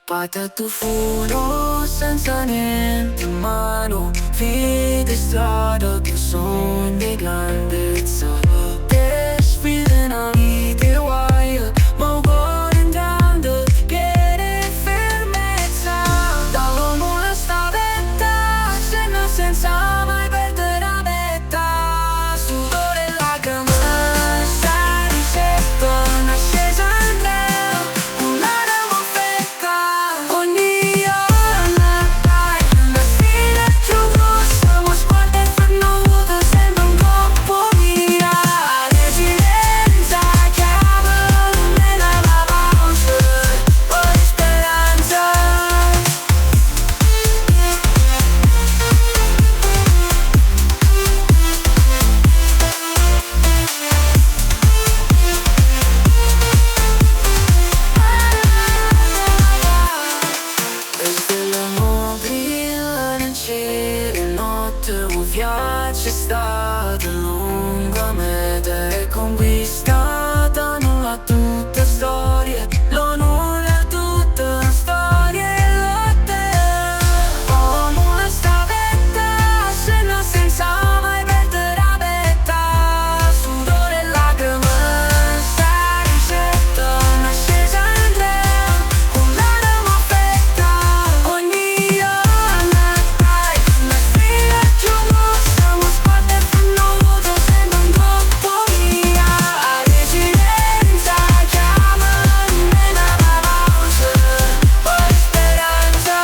Partette funo senza niente in mano, Vide strada che sogni di grandezza. Te sfide una vita e guai, ma un cuore in grande piene fermezza. Dallo nulla sta vetta, se non senza mai perdere la meta. Sudore e lacrime, sta ricetta, nasce Andrea, un'anima fetta. Ogni giorno una sfida più grossa, ma sguardo è fornuto, sembra un coppo via. Resilienza, chiave, nella la pausa, poi speranza. Le stelle mo brillano in cielo, notte un viaggio è stato lungo, meta è conquistata, nulla tutta storia, lo nulla tutta storia e lotte. Oh, nulla sta vetta, se no senza mai perdere la meta. Sudore e lacrime, sta ricetta, nasce Andrea, con l'anima fetta. Ogni giorno dai, una sfida più grossa, ma sguardo è fornuto, sembra un coppo via. La resilienza chiama, nella la pausa, poi speranza.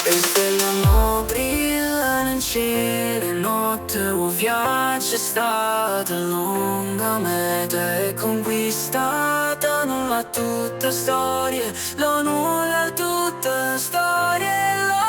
E stelle mo brillano in cielo e notte Un viaggio è stata lunga meta è conquistata Nulla tutta storia, lo nulla tutta storia e lotte.